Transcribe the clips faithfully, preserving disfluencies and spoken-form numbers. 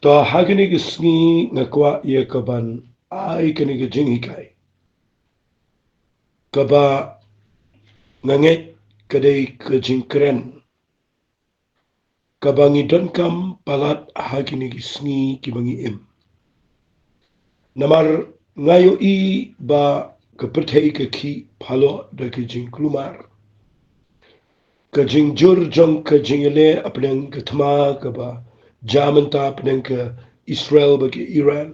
To ha kane ka sngi nga kwah ïa ka ban ai kane ka jinghikai. Kaba nga ngeit ka dei ka jingkren kaba ngi donkam palat ha kine ki sngi kiba ngi im. Namar nga ïohi ba ka pyrthei ka khih phalok da ka jingkulmar. Ka jingjur jong ka jingïaleh hapdeng ka thma kaba jia mynta hapdeng ka Israel bad ka Iran.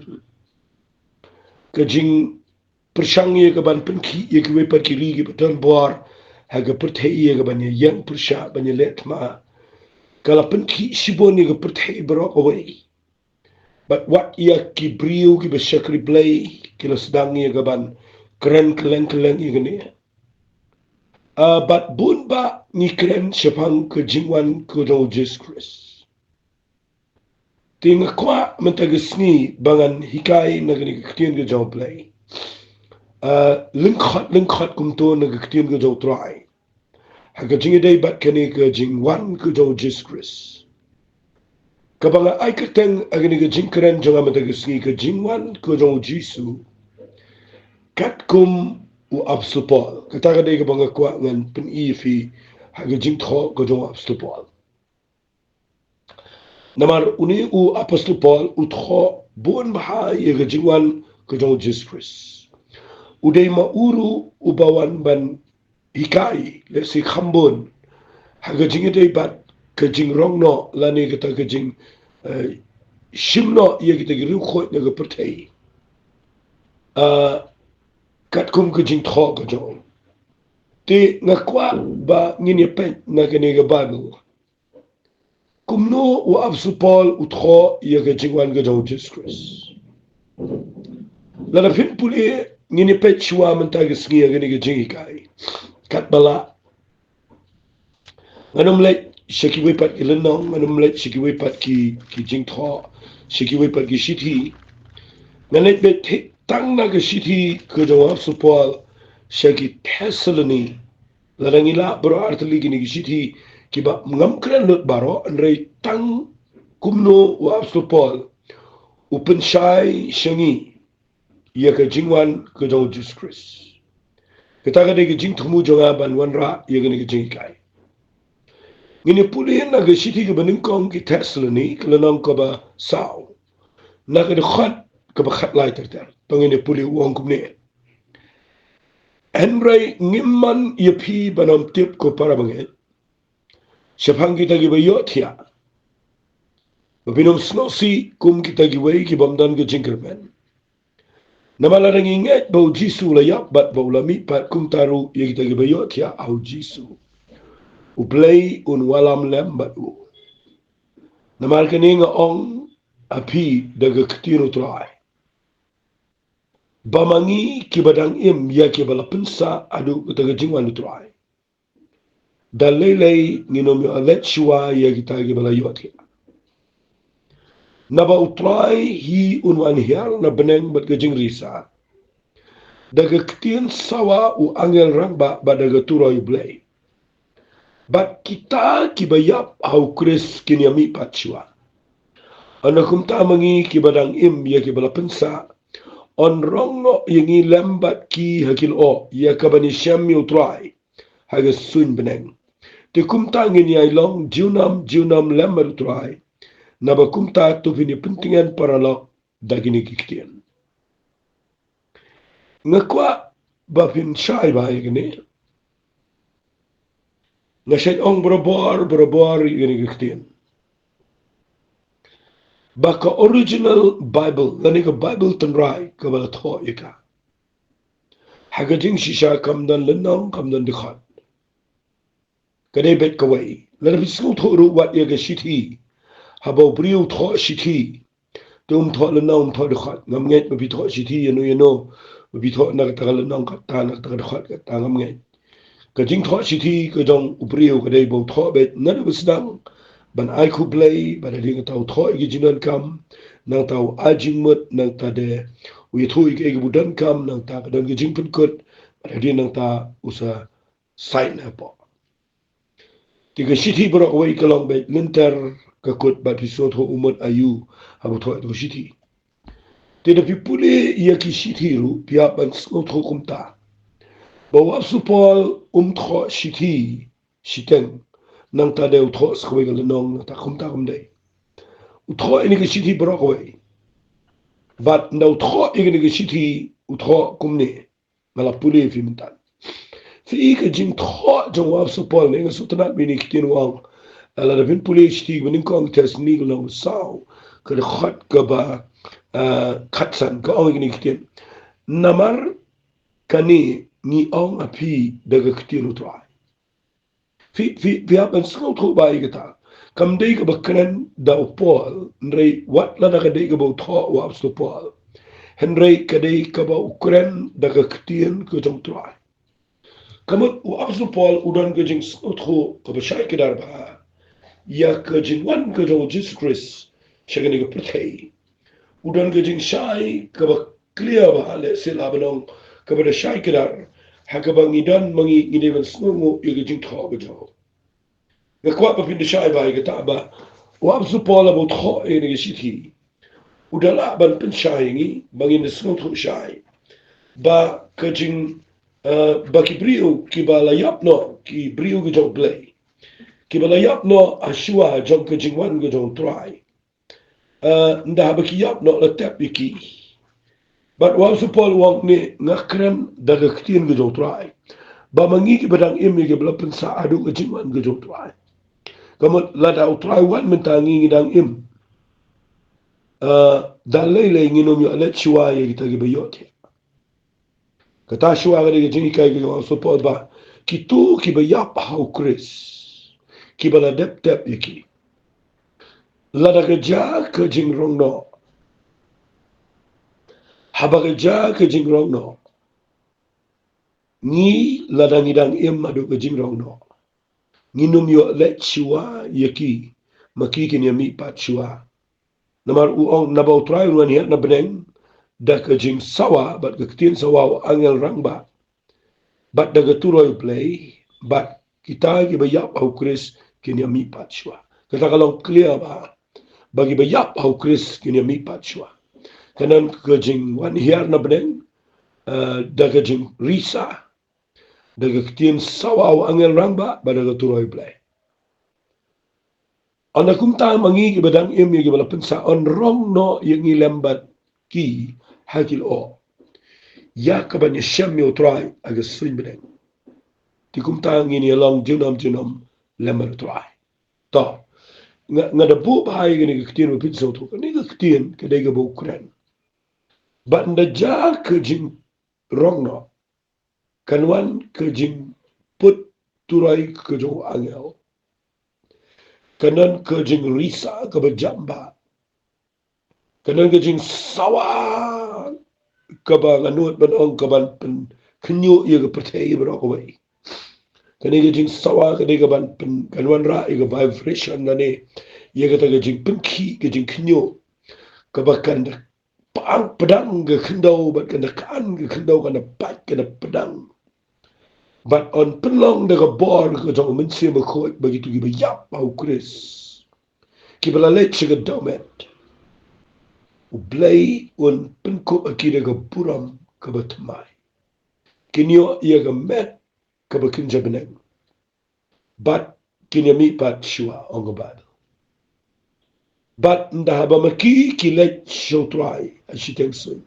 Ka jingpyrshang ïa ka ban pynkhih ïa kiwei pat ki ri kiba don bor ha ka pyrthei ïa ka ban ïeng pyrshah ban ïaleh thma ka la pynkhih shibun ïa ka pyrthei baroh kawei. Bad wat ïa ki briew kiba shakri Blei ki la sdang ïa ka ban kren kylleng kylleng ïa kane. Ah, bad bun bah ngi kren shaphang ka jingwan ka jong u Jisu Khrist. Te nga kwah mynta ka sngi ba ngan hikai na kane ka ktien ka jong u Blei. Ah, lyngkhot lyngkhot kumto na ka ktien ka jong u Trai ha ka jingïadei bad kane ka jingwan ka jong u Jisu Khrist. Kaba nga ai kyrteng ha kane ka jingkren jong nga mynta ka sngi ka jingwan ka jong u Jisu katkum u Apostol Paul. Kata ka dei kaba nga kwah ngan pyni ïa phi ha ka jingthoh ka jong u Apostol Paul. Namar une u Apostol Paul u thoh bun bha ïa ka jingwan ka jong u Jisu Khrist. U dei ma u ruh uba wan ban hikai lehse kham bun ha ka jingïadei bad ka jingrong noh lane kata ka jing, eh, shim noh ïa kita ki riewkhuid na ka pyrthei. Ah, katkum ka jingthoh ka jong u. Te nga kwah ba ngin ïa peit na kane ka Baibl kumno u Apostol Paul u thoh ïa ka jingwan ka jong u Jisu Khrist. Lada phin pule ngin ïa peit shuwa mynta ka sngi ha kane ka jinghikai. Katba lah ngan ym leit sha kiwei pat ki lynnong, ngan ym leit sha kiwei pat ki, ki jingthoh, sha kiwei pat ki shithi. Ngan leit beit tang na ka shithi ka jong u Apostol Paul sha ki Thessaloni. Lada ngi lah baroh artylli kine ki shithi kiba ngam kren lut baroh, hynrei tang kumno u Apostol Paul u pynshai sha ngi ïa ka jingwan ka jong u Jisu Khrist. Kata ka dei ka jingthmu jong nga ban wanrah ïa kane ka jinghikai. Ngin ïa pule na ka shithi kaba nyngkong ki Thessaloni ka lynnong kaba saw, na ka dkhot kaba khatlai ter ter. To ngin ïa pule, u ong kumne. Hynrei ngim mon ïa phi ban ym tip, ko para bangeit, shaphang kita kiba ïohthiah, ba phin ym sngewsih kum kita kiwei ki bym don ka jingkyrmen. Namar lada ngi ngeit ba u Jisu u la ïap bad ba u la mihpat, kumta ruh ïa kita kiba ïohthiah ha u Jisu, u Blei un wallam lem bad u. Namar kane nga ong ha phi da ka ktien u Trai, ba ma ngi kiba dang im ïa kiba la pynsah haduh kata ka jingwan u Trai, da lei lei ngin ym ïoh leit shuwa ïa kita kiba la ïohthiah. Naba u Trai hi un wan hiar na bneng bad ka jingrisa, da ka ktien sawa u angel rangbah bad da ka turoi u Blei. Bad kita kiba ïap ha u Khrist kin ïa mihpat shuwa. Hynda kumta ma ngi kiba dang im ïa kiba la pynsah, yn rong noh ïa ngi lem bad ki ha ki lyoh ïa kaban ïashem ïa u Trai ha ka suiñ bneng. Te kumta ngin ïai long junom junom lem bad u Trai. Naba kumta to phin ïa pyntngen paralok da kine ki ktien. Nga kwah ba phin shai bha ïa kane. Nga shait ong barabor barabor ïa kane ka ktien, ba ka original Bible lane ka Bible tynrai kaba la thoh ïa ka, ha ka jingshisha kam don lynnong, kam don dkhot. Ka dei beit kawei. Lada phi sngewthuh ruh wat ïa ka shithi, haba u briew u thoh shithi, te um thoh lynnong, um thoh dkhot. Ngam ngeit ba phi thoh shithi ïano ïano, ba phi thoh na kata ka lynnong katta, na kata ka dkhot katta, ngam ngeit. Ka jingthoh shithi ka jong u briew ka dei ba u thoh beit naduh ba sdang ban ai khublei, bad hadien kata u thoh ïa ki jingdonkam, nangta u ai jingmut, nangta de u ïathuh ïa kiei kiba u donkam, nangta ka don ka jingpynkut, bad hadien nangta u sa sign hapoh. Te ka shithi baroh kawei ka long beit lynter ka kut bad phi sngewthuh u mut aïu haba u thoh ïa ka shithi. Te da phi pule ïa ki shithi ruh phi hap ban sngewthuh kumta ba u Apostol Paul um thoh shithi shiteng, nangta dei u thoh sa kawei ka lynnong, nangta kumta kam dei. U thoh ïa kane ka shithi baroh kawei. Bad ynda u thoh ïa kane ka shithi u thoh kumne. Nga la pule ïa phi mynta. Phi i ka jingthoh jong u Apostol Paul ne, nga sngewtynnat ba ine i ktien u ong, lada phin pule shithi ba nyngkong Thessaloni ka lynnong ba saw, ka dkhot kaba, ah, khatsan, ka ong ïa kine i ktien. Namar kane ngi ong ha phi da ka ktien u Trai. Phi, phi, phi hap ban sngewthuh ba ïa kata kam dei kaba kren da u Paul, hynrei wat lada ka dei kaba u thoh u Apostol Paul, hynrei ka dei kaba u kren da ka ktien ka jong u Trai. Ka mut u Apostol Paul u don ka jingsngewthuh kaba shai kdar bha ïa ka jingwan ka jong u Jisu Khrist sha kane ka pyrthei. U don ka jingshai kaba clear bha, lehse lah ban ong kaba da shai kdar, ha kaba ngi don ma ngi, ngi dei ban sngewnguh ïa ka jingthoh ka jong u. Nga kwah ba phin da shai bha ïa kata ba u Apostol Paul haba u thoh ïa kane ka shithi, u da lah ban pynshai ïa ngi ba ngin da sngewthuh shai ba ka jing, eh, ba ki briew kiba la ïap noh, ki briew ki jong U Blei kiba la ïap noh ha shuwa jong ka jingwan ka jong U Trai. Eh, ynda haba ki ïap noh la tep ïa ki. Bad u Apostol Paul u ong ne, nga kren da ka ktien ka jong U Trai ba ma ngi kiba dang im ïa kiba la pynsah haduh ka jingwan ka jong U Trai. Ka mut lada U Trai u wan mynta ngi ngi dang im, eh, da lei lei ngin ym ïoh leit shuwa ïa kita kiba ïohthiah. Kata shuwa ka dei ka jinghikai ka jong u Apostol Paul ba kito kiba ïap ha u Khrist, kiba la dep tep ïa ki, lada ka jia ka jingrong noh, haba ka jia ka jingrong noh, ngi lada ngi dang im haduh ka jingrong noh, ngin ym ïoh leit shuwa ïa ki, ma ki kin ïa mihpat shuwa. Namar u ong, naba U Trai un wan hiar na bneng da ka jingsawa bad ka ktien sawa u angel rangbah, bad da ka turoi U Blei, bad kita kiba ïap ha u Khrist kin ïa mihpat shuwa. Kata ka long clear bha ba kiba ïap ha u Khrist kin ïa mihpat shuwa. Ka don ka jingwan hiar na bneng, eh, da ka jingrisa, da ka ktien sawa u angel rangbah, bad da ka turoi U Blei. Ynda kumta ma ngi kiba dang im ïa kiba la pynsah, yn rong noh ïa ngi lem bad ki ha ki lyoh, ïa kaban ïashem ïa U Trai ha ka suiñ bneng. Te kumta ngin ïa long junom junom lem bad U Trai. To, nga, nga da buh bha ïa kane ka ktien ba phin sngewthuh, kane ka ktien ka dei kaba u kren. Bad ynda jia ka jingrong noh, kan wan ka jingput turoi ka jong u angel. Kan don ka jingrisa kaba jam bha. Kan don ka jingsawa kaba nga nud ban ong kaban pynkhynñiuh ïa ka pyrthei baroh kawei. Kane ka jingsawa kane kaban pyn, kan wanrah ïa ka vibration lane ïa kata ka jingpynkhih, ka jingkhynñiuh, kaba kan da pang pdang ka khyndew, bad kan da kan ka khyndew, kan da pait, kan da pdang. Bad yn pynlong da ka bor ka jong U Mynsiem Bakhuid ba kito kiba ïap ha u Khrist, kiba la leit sha ka dewmet, U Blei un pynkup ha ki da ka burom kaba thymmai. Kin ïoh ïa ka met kaba kynja bneng. Bad kin ïa mihpat shuwa, ong ka Baibl. Bad ynda haba ma ki ki leit sha U Trai ha shiteng suiñ,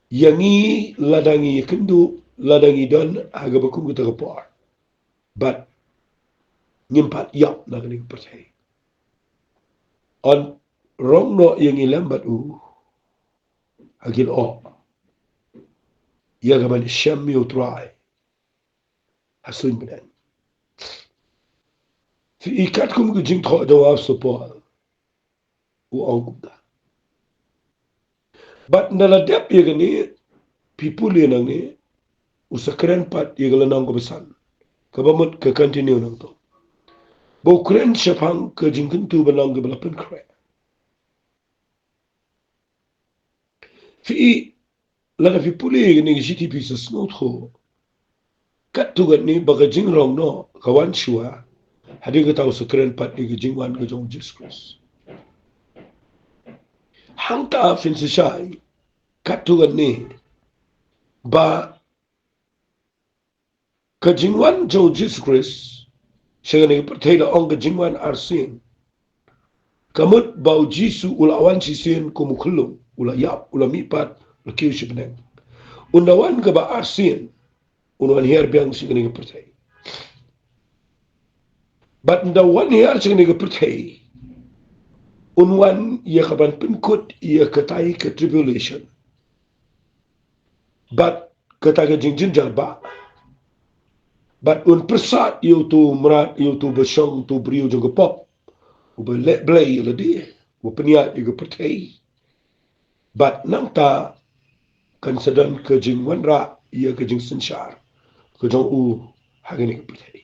ïa ngi lada ngi ïakynduh, lada ngi don ha kaba kum kata ka por, bad ngim pat ïap na kane ka pyrthei, yn rong noh ïa ngi lem bad u ha ki lyoh, ïa kaban ïashem ïa U Trai ha suiñ bneng. Phi i katkum ka jingthoh jong u Apostol Paul, u ong kumta. Bad ynda la dep ïa kane, phi pule nangne, u sa kren pat ïa ka lynnong kaba san, kaba mut ka continue nangto, ba u kren shaphang ka jingkyntu ban long kiba la pynkhreh. Phi i, lada phi pule ïa kane ka shithi phi sa sngewthuh katto katne ba ka jingrong noh ka wan shuwa, Hadien kata u sa kren pat ïa ka jingwan ka jong u Jisu Khrist. Hangta phin sa shai katto katne ba ka jingwan jong u Jisu Khrist sha kane ka pyrthei la ong ka jingwan arsien. Ka mut ba u Jisu u la wan shisien kum u khyllung, u la ïap, u la mihpat, u la kiew sha bneng. Un da wan kaba arsien, un wan hiar biang sha kane ka pyrthei. Bad un da wan hiar sha kane ka pyrthei, un wan ïa kaban pynkut ïa katai ka tribulation bad kata ka jingjynjar ba, bad un pyrsad ïa uto u mrad, ïa uto u bashong, uto u briew jong ka pop, uba leh blei ïa lade, uba pynïaid ïa ka pyrthei. Bad nangta kan sa don ka jingwanrah ïa ka jingsynshar ka jong u ha kane ka pyrthei.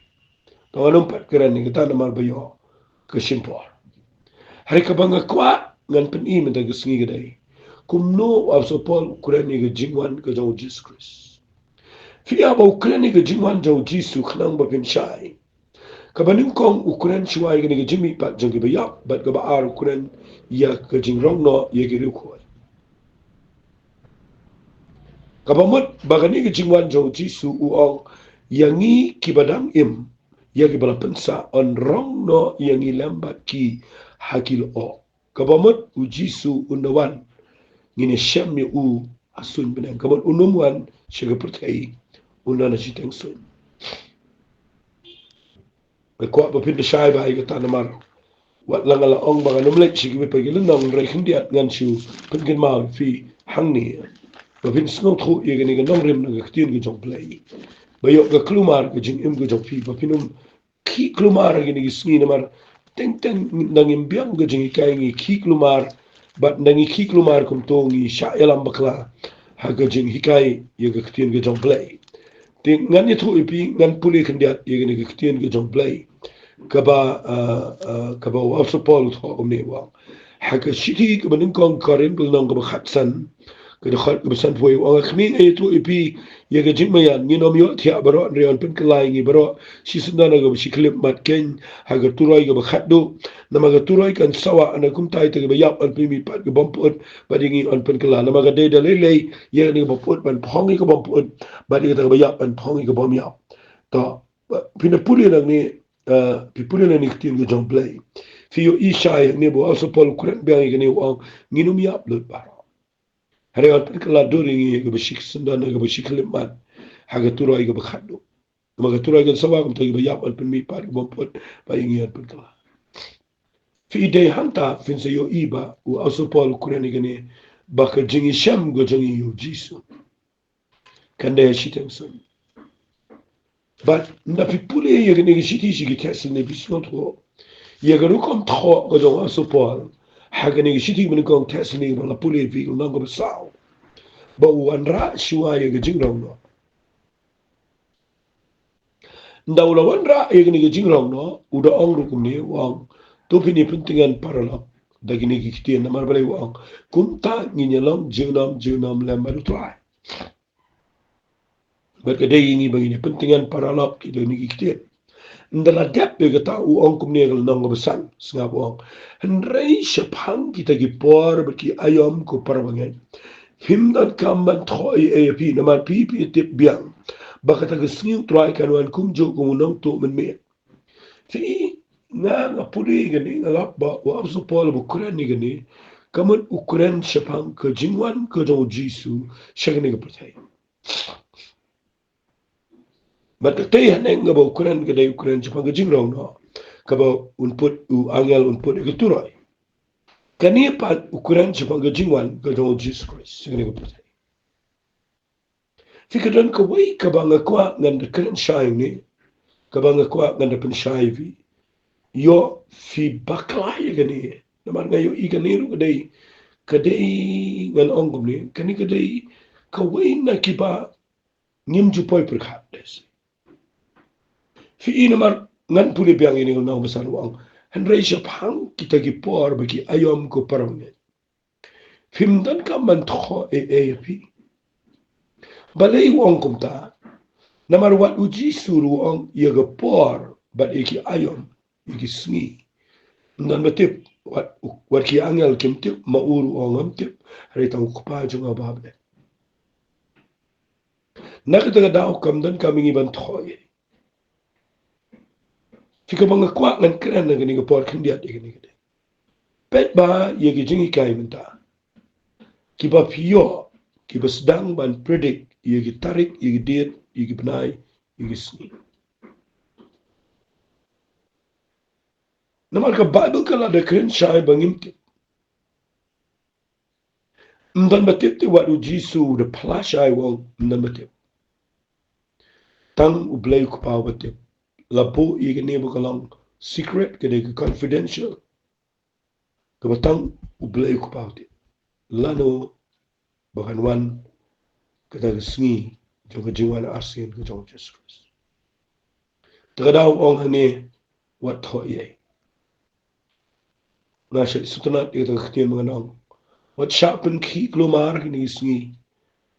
Tang ngan ym pat kren ïa kata namar ba ïoh ka shim por. Hynrei kaba nga kwah ngan pyni mynta ka sngi ka dei kumno u Apostol Paul u kren ïa ka jingwan ka jong u Jisu Khrist. Phi ïa ba u kren ïa ka jingwan jong u Jisu khnang ba phin shai. Kaba nyngkong u kren shuwa ïa kane ka jingmihpat jong kiba ïap, bad kaba ar u kren ïa ka jingrong noh ïa ki riewkhuid. Kaba mut ba kane ka jingwan jong u Jisu u ong ïa ngi kiba dang im, ïa kiba la pynsah, yn rong noh ïa ngi lem bad ki ha ki lyoh. Kaba mut u Jisu un da wan, ngin ïa shem ïa u ha suiñ bneng. Kaba mut un ym wan sha ka pyrthei, un wan ha shiteng suiñ. Nga kwah ba phin da shai bha ïa kata namar wat la nga la ong ba ngan ym leit sha kiwei pat ki lynnong, hynrei khyndiat ngan shu pynkynmaw ïa phi hangne ba phin sngewthuh ïa kane ka nongrim na ka ktien ka jong U Blei. Ba ïoh ka kulmar ka jingim ka jong phi, ba phin ym khih kulmar ha kine ki sngi namar teng teng nda ngim biang ka jinghikai ngi khih kulmar, bad nda ngi khih kulmar kumto ngi shah ïalam bakla ha ka jinghikai ïa ka ktien ka jong U Blei. Te ngan ïathuh ïa phi, ngan pule khyndiat ïa kane ka ktien ka jong U Blei kaba, ah, ah, kaba u Apostol Paul u thoh kumne u ong. Ha ka shithi kaba nyngkong Korinth, lynnong kaba khatsan, ka dkhot kaba sanphew, u ong, "Ha khmih, nga ïathuh ïa phi ïa ka jingmaïan, ngin ym ïohthiah baroh, hynrei yn pynkylla ïa ngi baroh, shi syndon ha kaba shi khyllipmat keiñ ha ka turoi kaba khatduh. Namar ka turoi kan sawa, hynrei kumta ïa kita kiba ïap yn pynmihpat ka bym pyut, bad ïa ngi yn pynkylla. Namar ka dei da lei lei ïa kane kaba pyut ban phong ïa ka bym pyut, bad ïa kita kiba ïap ban phong ïa ka bym ïap." To, phin da pule nangne, eh, phi pule nangne ka ktien ka jong U Blei, phi ïohi shai hangne ba u Apostol Paul u kren biang ïa kane, u ong, "Ngin ym ïap lut baroh, hynrei yn pynkylla dur ïa ngi ha kaba shi syndon, ha kaba shi khyllipmat, ha ka turoi kaba khatduh. Namar ka turoi kan sawa, kumta ïa kiba ïap yn pynmihpat ka bym pyut, bad ïa ngi yn pynkylla." Phi dei hangta phin sa ïohi ba u Apostol Paul u kren ïa kane ba ka jingïashem ka jong ngi ïa u Jisu kan dei ha shiteng suiñ. Bad nda phi pule ïa kane ka shithi sha ki Thessaloni, phi sngewthuh ïa ka rukom thoh ka jong u Apostol Paul ha kane ka shithi ba nyngkong Thessaloni ba la pule, phi, lynnong kaba saw, ba u wanrah shuwa ïa ka jingrong noh. Nda u la wanrah ïa kane ka jingrong noh, u da ong ruh kumne, u ong, "To phin ïa pyntngen paralok da kine ki ktien, namar balei?" U ong, "Kumta ngin ïa long junom junom lem bad u Trai." Bad ka dei ïa ngi ba ngin ïa pyntngen paralok ïa kine ki ktien. Nda la dep ïa kata, u ong kumne ha ka lynnong kaba san, sngap, u ong, "Hynrei shaphang kita ki por bad ki aïom ko para bangeit, phim donkam ban thoh ei ei ïa phi, namar phi, phi tip biang ba kata ka sngi u Trai kan wan kumjuh kum u nongtuh mynmiet." Phi, nga, nga pule ïa kane, nga lap ba u Apostol Paul ba u kren ïa kane, ka mut u kren shaphang ka jingwan ka jong u Jisu sha kane ka pyrthei. Bad katei haneng kaba u kren ka dei u kren shaphang ka jingrong noh, kaba un put, u angel un put ïa ka turoi. Kane pat u kren shaphang ka jingwan ka jong u Jisu Khrist sha kane ka pyrthei. Phi, ka don kawei kaba nga kwah ngan da kren shai hangne, kaba nga kwah ngan da pynshai ïa phi. Ïoh phi bakla ïa kane, namar nga ïohi kane ruh ka dei, ka dei, ngan ong kumne, kane ka dei kawei na kiba ngim ju poi pyrkhat des. Phi, namar ngan pule biang ïa kane, ngan ong ba san, u ong, "Hynrei shaphang kita ki por bad ki aïom ko para bangeit, phim donkam ban thoh ei ei ïa phi." Balei u ong kumta? Namar wat u Jisu ruh u ong ïa ka por bad ïa ki aïom ïa ki sngi. Ym don ba tip, wat, wat ki angel kim tip, ma u ruh u ong ngam tip, hynrei tang u Kpa jong nga uba ha bneng. Na kata ka daw kam don kam ïa ngi ban thoh ïa. Phi, kaba nga kwah ngan kren ha kane ka por khyndiat ïa kane ka dei. Peit bha ïa ki jinghikai mynta. Kiba phi ïoh, kiba sdang ban predict ïa ki tarik, ïa ki date, ïa ki bnai, ïa ki sngi. Namar ka Baibl ka la da kren shai ba ngim tip. Ym don ba tip te wat u Jisu u da phla shai u ong ym don ba tip. Tang U Blei U Kpa uba tip. La buh ïa kane ba ka long secret, ka dei ka confidential. Kaba tang U Blei U Kpa u tip. Lano ba kan wan kata ka sngi jong ka jingwan arsien ka jong u Jisu Khrist. Te ka daw ong hangne wat thoh ïa. Nga shait sngewtynnat ïa kata ka ktien ba ngan ong. Wat shah pynkhih kulmar kine ki sngi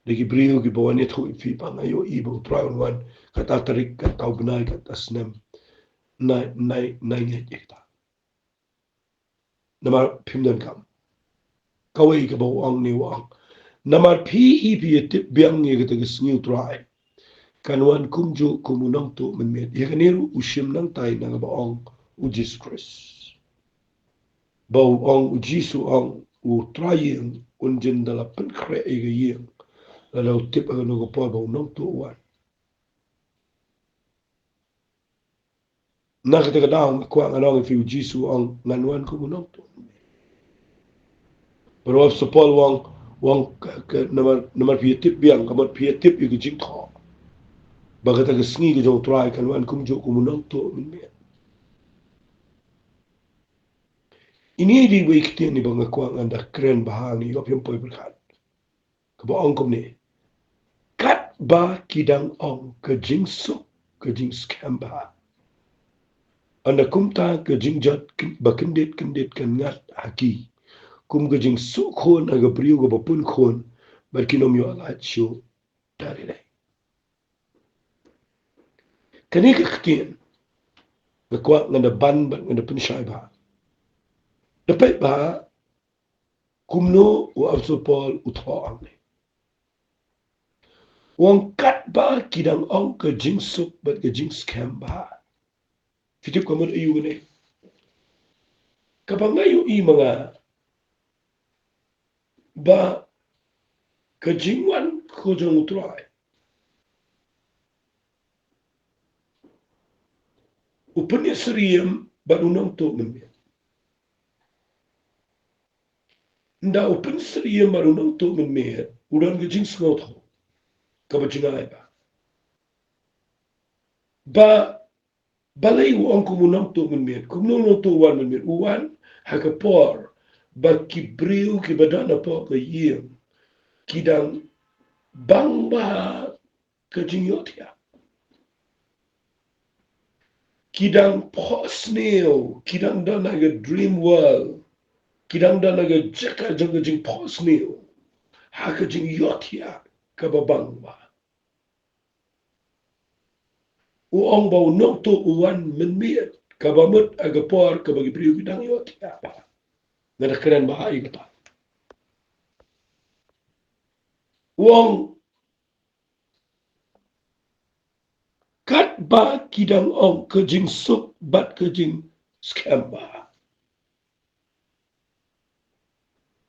da ki briew kiba wan ïathuh ïa phi ba nga ïohi ba U Trai un wan kata tarik, kata u bnai, kata snem. Nai, nai, nai ngeit ïa kata. Namar phim donkam. Kawei kaba u ong ne u ong. Namar phi hi phi ïatip biang ïa kata ka sngi U Trai kan wan kumjuh kum u nongtuh mynmiet. Ïa kane ruh u shim nangtai na kaba ong u Jisu Khrist. Ba u ong u Jisu u ong U Trai ïing un jin da la pynkhreh ïa ka ïing. Lada u tip ha kano ka por ba u nongtuh u wan. Na kata ka daw nga kwah ngan ong ïa phi u Jisu u ong ngan wan kum u nongtuh. Bad u Apostol Paul u ong, u ong ka, ka, namar, namar phi ïatip biang, ka mut phi ïatip ïa ka jingthoh. Ba kata ka sngi ka jong U Trai kan wan kumjuh kum u nongtuh mynmiet. Ine i dei ba i ktien iba nga kwah ngan da kren bha hangne ïoh phi ym poi pyrkhat. Kaba ong kumne. Katba ki dang ong ka jingsuk, ka jingskhem bha. Ynda kumta ka jingjot kin-, ba kyndit kyndit kan ngat ha ki. Kum ka jingsuk khun ha ka briew kaba pun khun, bad kin ym ïoh lait shuh da lei lei. Kane ka ktien nga kwah ngan da ban bad ngan da pynshai bha. Da peit bha kumno u Apostol Paul u thoh hangne. U ong katba ki dang ong ka jingsuk bad ka jingskhem bha. Phi tip ka mut aïu kane? Kaba nga ïohi ma nga ba ka jingwan ka jong U Trai u pynsyriem bad u nongtuh mynmiet. Ynda u pynsyriem bad u nongtuh mynmiet, u don ka jingsngewthuh kaba jngai bha. Ba balei u ong kum u nongtuh mynmiet, kumno u nongtuh u wan mynmiet, u wan ha ka por ba ki briew kiba don hapoh ka ïing ki dang bang bha ka jingïohthiah. Ki dang phohsniew, ki dang don ha ka dream world, ki dang don ha ka jaka jong ka jingphohsniew, ha ka jingïohthiah kaba bang bha. U ong ba u nongtuh u wan mynmiet, kaba mut ha ka por kaba ki briew ki dang ïohthiah bha. Nga da kren bha ïa kata. U ong katba ki dang ong ka jingsuk bad ka jingskhem bha.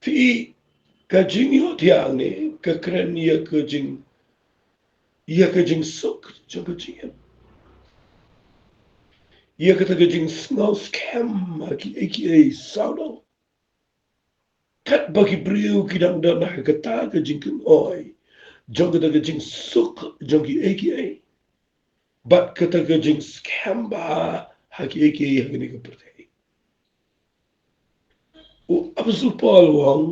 Phi, ka jingïohthiah ne ka kren ïa ka jing, ïa ka jingsuk jong ka jingim. Ïa kata ka jingsngew skhem ha kiei kiei sawdong. Katba ki briew ki dang don ha kata ka jingkynoi jong kata ka jingsuk jong kiei kiei. Bad kata ka jingskhem bha ha kiei kiei ha kane ka pyrthei. U Apostol Paul u ong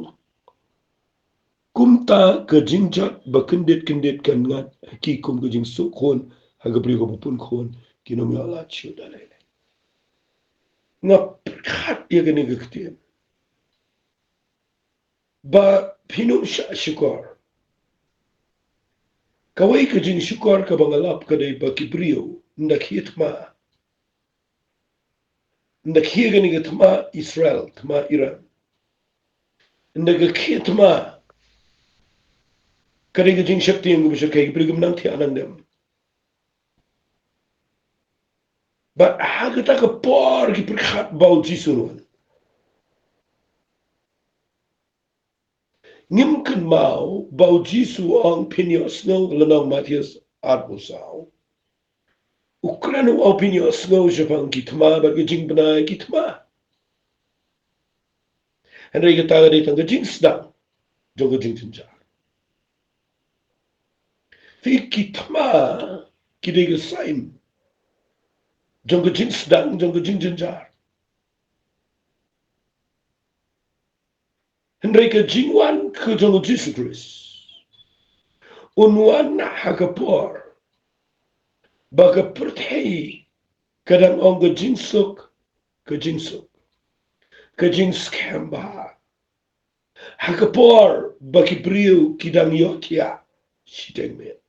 kumta ka jingjot ba kyndit kyndit kan ngat ha ki kum ka jingsuk khun ha ka briew kaba pun khun, kin ym ïoh lait shuh da lei lei. Nga pyrkhat ïa kane ka ktien. Ba phin ym shah shukor. Kawei ka jingshukor kaba nga lap ka dei ba ki briew ynda ki ïa thma, Ynda khie kane ka thma Israel, thma Iran. Ynda ka khie thma. Ka dei ka jingsheptieng kaba shyrkhei, ki briew kim nang thiah nang dem. Bad ha kata ka por ki pyrkhat ba u Jisu un wan. Ngim kynmaw ba u Jisu u ong phin ïohsngew, lynnong Mathaios arphew saw. U kren u ong phin ïohsngew shaphang ki thma bad ki jingbna ïa ki thma. Hynrei kata ka dei tang ka jingsdang jong ka jingjynjar. Phi, ki thma ki dei ka sign jong ka jingsdang jong ka jingjynjar. Hynrei ka jingwan ka jong u Jisu Khrist un wan ha ka por ba ka pyrthei ka dang ong ka jingsuk, ka jingsuk, ka jingskhem bha. Ha ka por ba ki briew ki dang ïohthiah shiteng miet.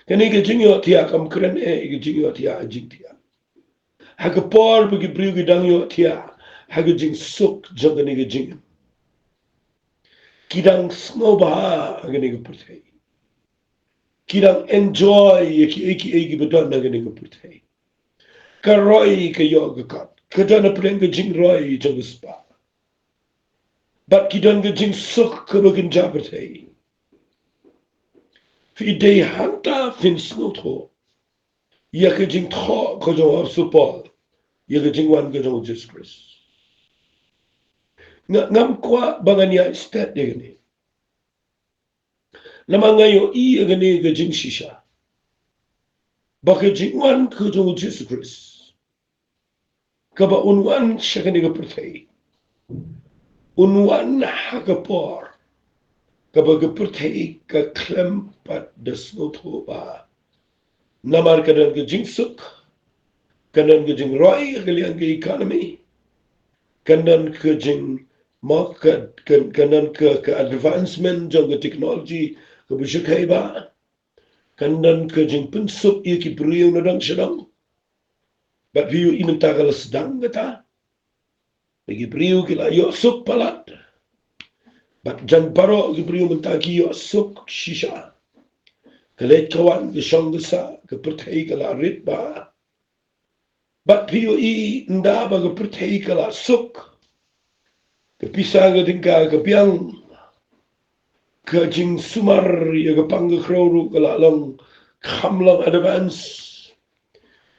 Kane ka jingïohthiah kam kren eh ka jingïohthiah, jingthiah. Ha ka por ba ki briew ki dang ïohthiah ha ka jingsuk jong kane ka jingim, ki dang sngewbha ha kane ka pyrthei. Ki dang enjoy ïa kiei kiei kiba don ha kane ka pyrthei. Ka roi ka ïoh ka kot, ka don hapdeng ka jingroi jong ka spah. Bad ki don ka jingsuk kaba kynja pyrthei. Phi, dei hangta phin sngewthuh ïa ka jingthoh ka jong u Apostol Paul ïa ka jingwan ka jong u Jisu Khrist. Nga, ngam kwah ba ngan ïa stet ïa kane. Namar nga ïohi ïa kane ka jingshisha ba ka jingwan ka jong u Jisu Khrist, kaba un wan sha kane ka pyrthei, un wan ha ka por kaba ka pyrthei ka khlem pat da sngewthuh bha. Namar ka don ka jingsuk, ka don ka jingroi ha ka liang ka economy, ka don ka jing, ma, ka, ka, ka don ka, ka advancement jong ka technology kaba shyrkhei bha. Ka don ka jingpynsuk ïa ki briew na dong sha dong. Bad phi ïohi mynta ka la sdang kata. Ki briew ki la ïohsuk palat. Bad jan baroh ki briew mynta ki ïohsuk shisha. Ka leit ka wan, ka shong ka sah, ka pyrthei ka la rit bha. Bad phi ïohi ynda ba ka pyrthei ka la suk, ka pisa ka tyngka ka biang, ka jingsumar ïa ka pang ka khrew ruh ka la long, kham long advance.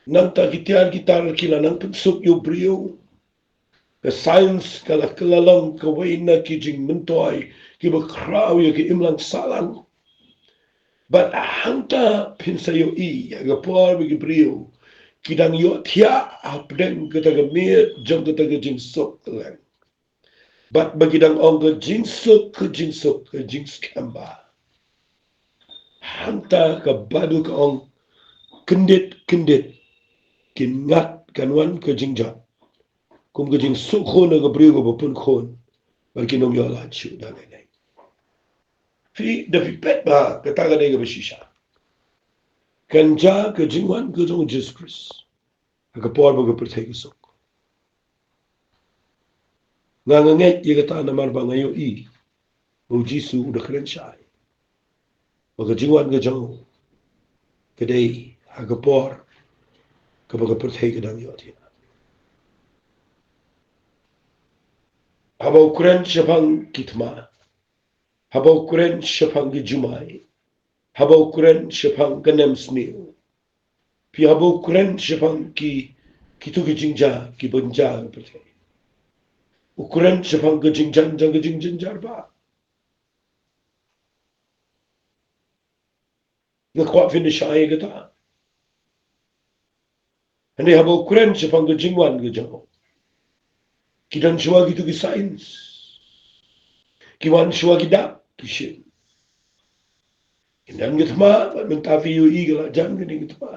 Nangta ki tiar ki tar ki la nang pynsuk ïa u briew. Ka science ka la kylla long kawei na ki jingmyntoi kiba khraw ïa ka imlang sahlang. Bad hangta phin sa ïohi ïa ka por ba ki briew ki dang ïohthiah hapdeng kata ka miet jong kata ka jingsuk kylleng. Bad ba ki dang ong ka jingsuk, ka jingsuk, ka jingskhem bha. Hangta ka Baibl ka ong, kyndit kyndit kin ngat, kan wan ka jingjot kum ka jingsuk khun ka briew kaba pun khun. Bad kin ym ïoh lad shuh da lei lei. Phi, da phi peit bha, kata ka dei kaba shisha. Kan jia ka jingwan ka jong u Jisu Khrist ha ka por ba ka pyrthei ka suk. Nga, nga ngeit ïa kata namar ba nga ïohi ba u Jisu u da kren shai ba ka jingwan ka jong u ka dei ha ka por kaba ka pyrthei ka dang ïohthiah. Haba u kren shaphang ki thma, haba u kren shaphang ki jumai, haba u kren shaphang ka nemsniew, phi, haba u kren shaphang ki, kito ki jingjia kiba jia ha ka pyrthei, u kren shaphang ka jingjan jong ka jingjynjar bha. Nga kwah phin da shai ïa kata. Hynrei haba u kren shaphang ka jingwan ka jong u, ki don shuwa kito ki signs, ki wan shuwa ki dak ki shin. Ki don ki thma, bad mynta phi ïohi ka la jan kane ka thma.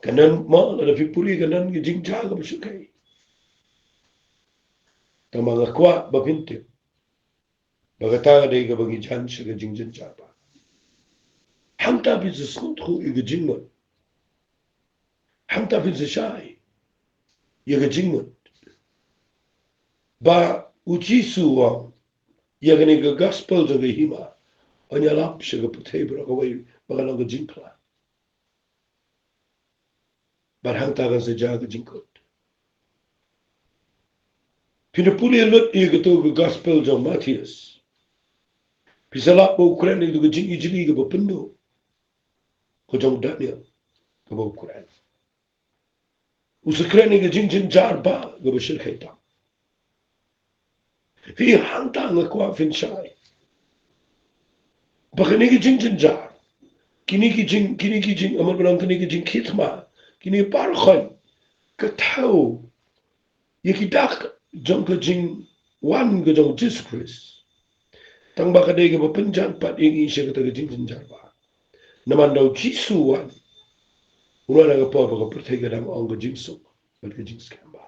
Ka don, mo, lada phi pule, ka don ka jingjia kaba shyrkhei. Tangba nga kwah ba phin tip ba kata ka dei kaba ngi jan sha ka jingjynjar bha. Hangta phin sa sngewthuh ïa ka jingmut. Hangta phin sa shai ïa ka jingmut ba u Jisu u ong ïa kane ka gospel jong ka hima, yn ïalap sha ka pyrthei baroh kawei ba kan long ka jingpla. Bad hangta kan sa jia ka jingkut. Phin da pule lut ïa kato ka gospel jong Mathaios. Phi sa lap ba u kren ïa kato ka jingijli kaba pynduh, ka jong Daniel, kaba u kren. U sa kren ïa ka jingjynjar ba kaba shyrkhei tam. Phi, hangta nga kwah phin shai ba kane ka jingjynjar, kine ki jing, kine ki jing, amut ba long kine ki jingkit ma, kine baroh khoit ka thew ïa ki dak jong ka jingwan ka jong u Jisu Khrist. Tang ba ka dei kaba pynjah pat ïa ngi sha kata ka jingjynjar ba, namar da u Jisu u wan, u wan ha ka por ba ka pyrthei ka dang ong ka jingsuk bad ka jingskhem bha.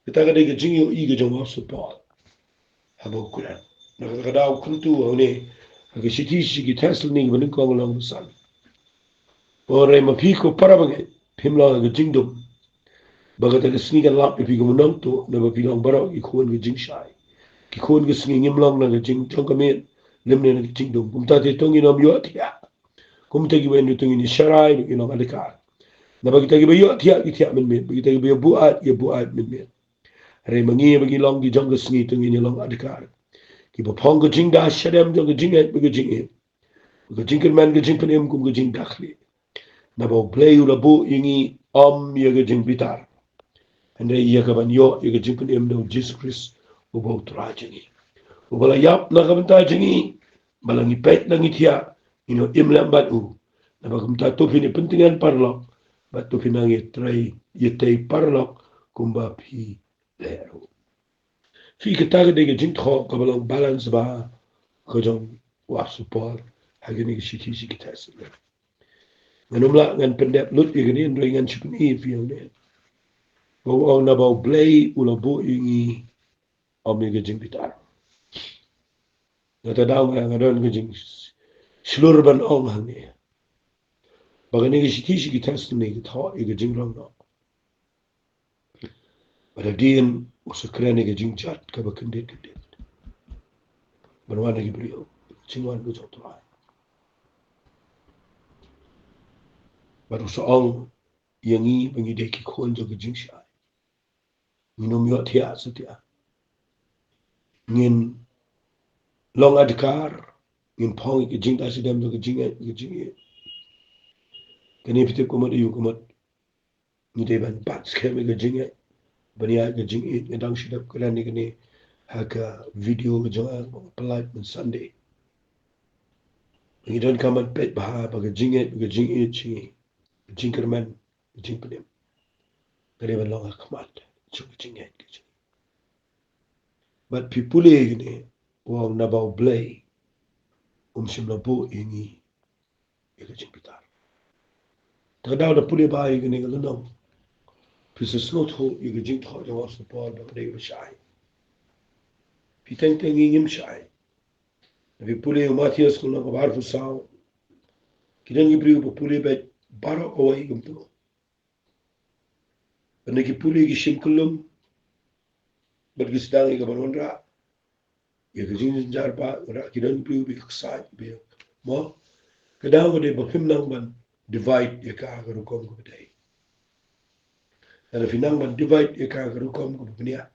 Kata ka dei ka jingïohi ka jong u apostol Paul haba u kren. Na kata ka daw u kyntu hangne ha ka shithi sha ki Thessaloni banyngkong, lynnong ba san. Hynrei ma phi ko para bangeit, phim long ha ka jingdum ba kata ka sngi kan lap ïa phi kum u nongtuh, naba phi long baroh ki khun ka jingshai. Ki khun ka sngi, ngim long na ka jingjong ka miet lymne na ka jingdum. Kumta te to ngin ym ïohthiah kumta kiwei, to ngin ïasharai, to ngin long adkar. Naba kita kiba ïohthiah ki thiah mynmiet, bad kita kiba ïabuaid, ïabuaid mynmiet. Hynrei ma ngi ba ngi long ki jong ka sngi, to ngin ïalong adkar, kiba phong ka jingda shadem jong ka jingngeit bad ka jingïeit, bad ka jingkyrmen ka jingpynim kum ka jingda khlieh. Naba U Blei u la buh ïa ngi ym ïa ka jingbitar, hynrei ïa ka ban ïoh ïa ka jingpynim da U Jisu Khrist uba U Trai jong ngi, uba la ïap na ka bynta jong ngi, ba la ngi peit, la ngi thiah, ngin ïoh im lem bad u. Naba kumta to phin ïa pyntngen paralok, bad to phin nang ïa trei, ïa tei paralok kumba phi leh ruh. Phi, kata ka dei ka jingthoh kaba long balance ba ka jong u apostol Paul ha kane ka shithi sha ki Thessaloni. Ngan ym lah ngan pyndep lut ïa kane, hynrei ngan shu pyni ïa phi hangne ba u ong naba U Blei u la buh ïa ngi ym ïa ka jingbitar. Nga ta daw nga, nga don ka jingshlur ban ong hangne ba kane ka shithi sha ki Thessaloni ka thoh ïa ka jingrong noh. Bad hadien u sa kren ïa ka jingjot kaba kyndit kyndit ban wan na ki briew, jingwan ka jong U Trai. Bad u sa ong ïa ngi ba ngi dei ki khun jong ka jingshai. Ngin ym ïohthiah satia. Ngin long adkar, ngin phong ïa ka jingda shadem jong ka jingngeit, ka jingngeit. Kane phi tip ka mut, ïa ka mut ngi dei ban bat skhem ïa ka jingngeit, ban ïaid ka jingngeit. Nga dang shu dep kren ïa kane ha ka video ka jong nga ba nga pynlait man Sunday. Ngi donkam ban peit bha ba ka jingngeit, ka jingngeit jong ngi, ka jingkyrmen, ka jingpynim, ka dei ban long ha khmat jong ka jingngeit ka jong ngi. Bad phi pule ïa kane, u ong naba U Blei um shym la buh ïa ngi ïa ka jingbitar. Te ka daw da pule bha ïa kane ka lynnong, phin sa sngewthuh ïa ka jingthoh jong u apostol Paul ba ka dei kaba shai. Phi, teng teng ngi ngim shai. Phi pule ïa u Mathaios ka lynnong kaba arphew saw. Ki don ki briew ba pule beit baroh kawei kumto. Bad na ki pule ki shim kyllum bad ki sdang ïa ka ban wanrah ïa ka jingjynjar ba, wanrah, ki don ki briew ba ïa ksaid, ba ïa, mo. Ka daw ka dei ba phim nang ban divide ïa ka ha ka rukom kaba dei. Lada phi nang ban divide ïa ka ha ka rukom kaba bniah,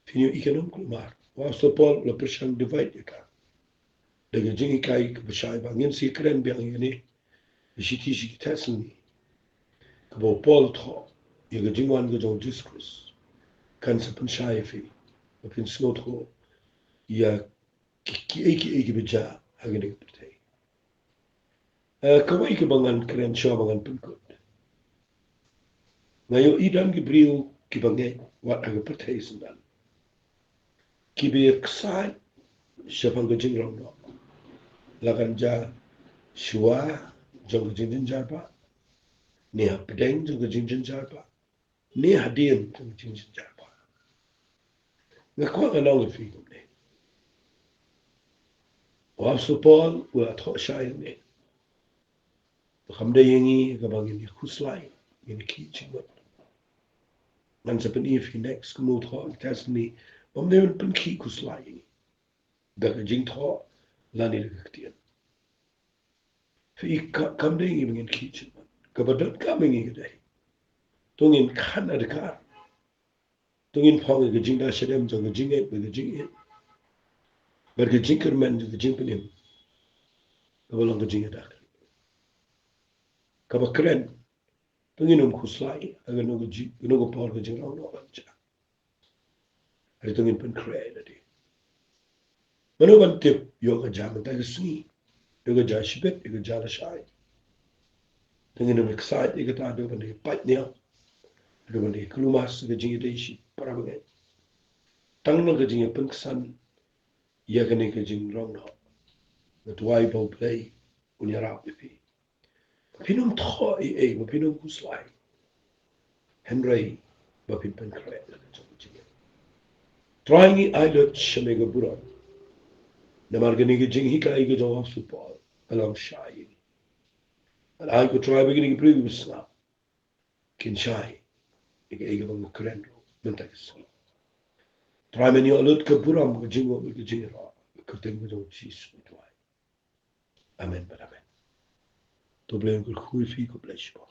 phin ïohi ka ym kulmar. U apostol Paul u la pyrshang divide ïa ka da ka jinghikai kaba shai ba. Ngin sa ïakren biang ïa kane ha ka shithi sha ki Thessaloni kaba u Paul u thoh, ïa ka jingwan ka jong u Jisu Khrist kan sa pynshai ïa phi ba phin sngewthuh ïa ki, kiei kiei kiba jia ha kane ka pyrthei. Eh, kawei kaba ngan kren shuwa ba ngan pynkut. Nga ïohi don ki briew kiba ngeit wat ha ka pyrthei syndon, kiba ïa ksaid shaphang ka jingrong noh, la kan jia shuwa jong ka jingjynjar ba, ne hapdeng jong ka jingjynjar ba, ne hadien jong ka jingjynjar ba. Nga kwah ngan ong ïa phi kumne. U apostol Paul u la thoh shai kumne. Ba kam dei ïa ngi kaba ngin ïa khuslai, ngin khih jingmut. Ngan sa pyni ïa phi next kumno thoh ïa ka testimony bym dei ban pynkhih khuslai ïa ngi da ka jingthoh lane da ka ktien. Phi i ka, kam dei ngi ba ngin khih jingmut. Kaba donkam ïa ngi ka dei to ngin khan adkar, to ngin phong ïa ka jingda shadem jong ka jingngeit bad ka jingïeit bad ka jingkyrmen jong ka jingpynim kaba long ka jingïada. Kaba kren, to ngin ym khuslai ha kano ka jing, kano ka por ka jingrong noh ban jia. Hynrei to ngin pynkhreh ïa lade. Mano ban tip ïoh ka jia mynta ka sngi, ïoh ka jia shibit, ïoh ka jia lashai. To ngin ym excite ïa kata, to ban dei pait niam, to ban dei khlem shu ka jingïadei shi para bangeit. Tang na ka jingïapynksan ïa kane ka jingrong noh. Nga duwai ba U Blei un ïarap ïa phi. Ba phin ym thoh ei ei, ba phin ym khuslai, hynrei ba phin pynkhreh ïa la ka jong ka jingim. Trai, ngi ai lut sha me ka burom namar kane ka jinghikai ka jong u Apostol Paul ka long shai ïa ngi. Bad ai ko Trai ba kine ki briew kiba sngap kin shai ïa kaei kaba nga kren ruh mynta ka sngi. Trai, men ïoh lut ka burom, ka jingmut, ka jingïaroh, ka kyrteng ka jong U Jisu ngi duwai. Amen bad amen. To U Blei un kyrkhu ïa phi, khublei shibun.